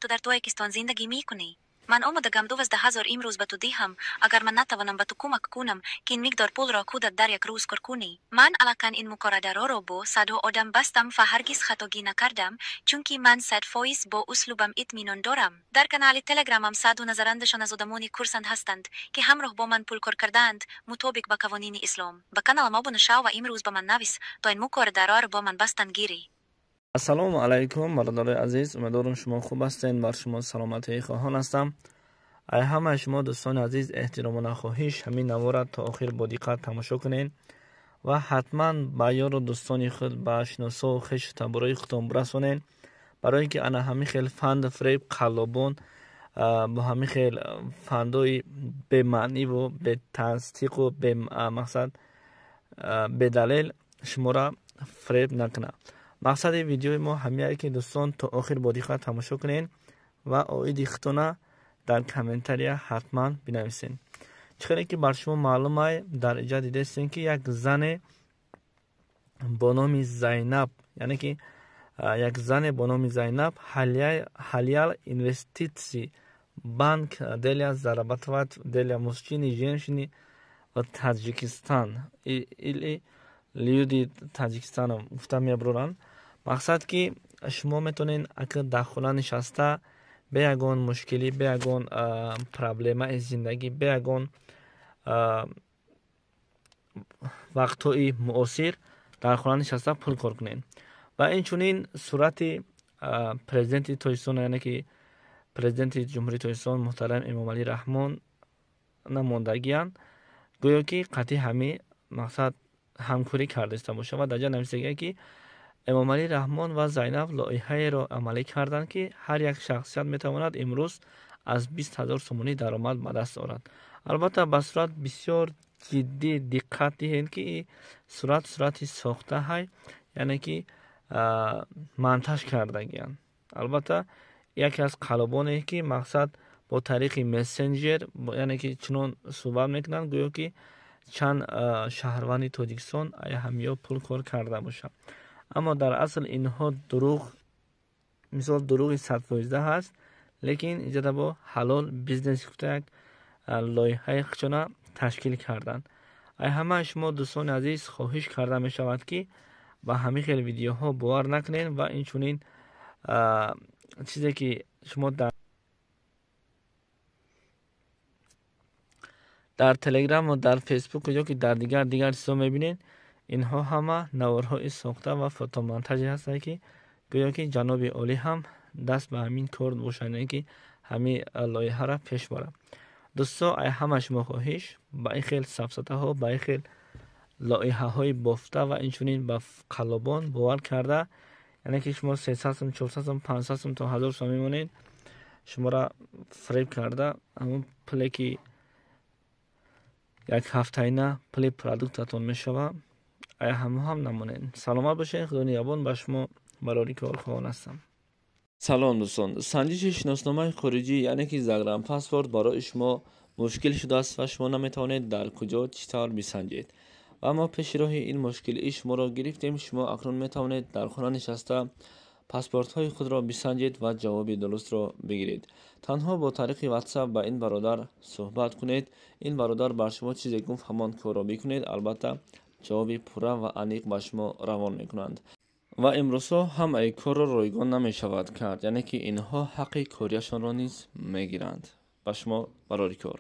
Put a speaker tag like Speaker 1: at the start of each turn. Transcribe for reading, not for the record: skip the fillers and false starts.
Speaker 1: Ту дар Тоҷикистон зиндагӣ мекунӣ. Ман омодагам 12 000 имрӯз ба ту диҳам, агар ман натавонам ба ту кӯмак кунам, ки ин миқдор пулро худат дар як рӯз кор кунӣ. Ман аллакай ин муқаррадароро бо садҳо одам бастам ва ҳаргиз хатогӣ накардам, чунки ман 100% бо услубам итминон дорам. Дар канали Телеграмам садҳо назарандашон аз одамони хурсанд ҳастанд, ки ҳамроҳ бо ман пул кор кардаанд, мутобиқ ба қавонини ислом. Ба каналам обуна шав ва имрӯз ба ман навис, то ин муқаррадароро бо ман бастан гирӣ.
Speaker 2: Ассалому алайкум, бародарои азиз, умедворам шумо хуб ҳастед, бар шумо саломатии хоҳон ҳастам. Ай ҳамаи шумо дӯстони азиз, эҳтиромона хоҳиш, ҳамин навора то охир бо диққат тамошо кунед ва ҳатман ба ёру дӯстони худ, ба шиносову хешу таборои худтон бирасонед, барое ки ана ҳамин хел фанду фиреб, қаллобон бо ҳамин хел фандои бемаъниву бетасдиқу бемақсад, бедалел шуморо фиреб накунад. Мақсади видеои мо ҳамияе ки дӯстон то охир бо диққат тамошо кунед ва оиди худтона дар комментария ҳатман бинависед. Чӣ хеле ки бар шумо маълум ай, дар иҷа дидестем, ки як зане бо номи Зайнаб, яъне ки як зане бо номи Зайнаб Ҳалиал инвеститсий банк для зарабатывать для мужчины, женщины в Таджикистан или люди Таджикистана гуфта мебуранд. Мақсад ки шумо метавонед ака дар хона нишаста, бе ягон мушкилӣ, бе ягон проблемаи зиндагӣ, бе ягон вақтҳои муосир дар хона нишаста пул кор кунед. Ва инчунин сурати президенти Тоҷикистон, яъне ки президенти Ҷумҳурии Тоҷикистон муҳтарам Эмомалӣ Раҳмон намондагианд, гӯё ки қатъи ҳамин мақсад ҳамкорӣ кардаиста бошад. Ва дар ҷа нависагия, ки Эмомалӣ Раҳмон ва Зайнаб лоиҳаеро амалӣ карданд, ки ҳар як шахсият метавонад имрӯз аз 20 000 сомонӣ даромад ба даст орад. Албатта, ба сурат бисёр ҷиддӣ диққат диҳед, ки сурат сурати сохта ҳай, яъне ки монтаж кардагианд. Албатта, яке аз қалобоне ки мақсад бо тариқи мессенҷер, яъне ки чунон суҳбат мекунанд, гӯё ки чанд шаҳрванди Тоҷикистон ҳамиё пул кор карда бошад, аммо дар асл инҳо дурӯғ, мисол дурӯғи 100% ҳаст, лекин иҷода бо ҳалол бизнес гуфта як лоиҳаи худшона ташкил карданд. Ай ҳамаи шумо дӯстони азиз хоҳиш карда мешавад, ки ба ҳамин хел видеоҳо бовар накунед ва инчунин чизе ки шумо дар Телеграму дар Фейсбуку ё ки дар дигар дигар чизҳо мебинед, инҳо ҳама наворҳои сохта ва фотомонтаже ҳастанд, ки гӯё ки ҷаноби олӣ ҳам даст ба ҳамин кор бошад, яъне ки ҳамин лоиҳаро пеш барад. Дӯсто, ай ҳама шумо хоҳиш, ба ин хел сафсатаҳо, ба ин хел лоиҳаҳои бофта ва инчунин ба қаллобон бовар карда, яъне ки шумо 300 сум, 400 сум, 500 сум то 1000 сум мемонед, шуморо фиреб карда, ҳамон пуле ки як ҳафтаина пули продуктатон мешавад, ай ҳамо ҳам намонед. Саломат бошед, Худо нигаҳбон, ба шумо барори кор хоҳон ҳастам. Салом, дӯстон. Санҷиши шиносномаи хориҷӣ, яъне ки загранпаспорт, барои шумо мушкил шудааст ва шумо наметавонед дар куҷо, чӣ тавр бисанҷед. Ва мо пеши роҳи ин мушкилии шуморо гирифтем. Шумо акнун метавонед дар хона нишаста паспортҳои худро бисанҷед ва ҷавоби дурустро бигиред. Танҳо бо тариқи WhatsApp ба ин бародар суҳбат кунед. Ин бародар бар шумо чизе гуфт, ҳамон корро бикунед. Албатта, ҷавоби пурра ва аниқ ба шумо равон мекунанд. Ва имрӯзҳо ҳамаи корро ройгон намешавад кард, яъне ки инҳо ҳаққи корияшонро низ мегиранд. Ба шумо барори кор.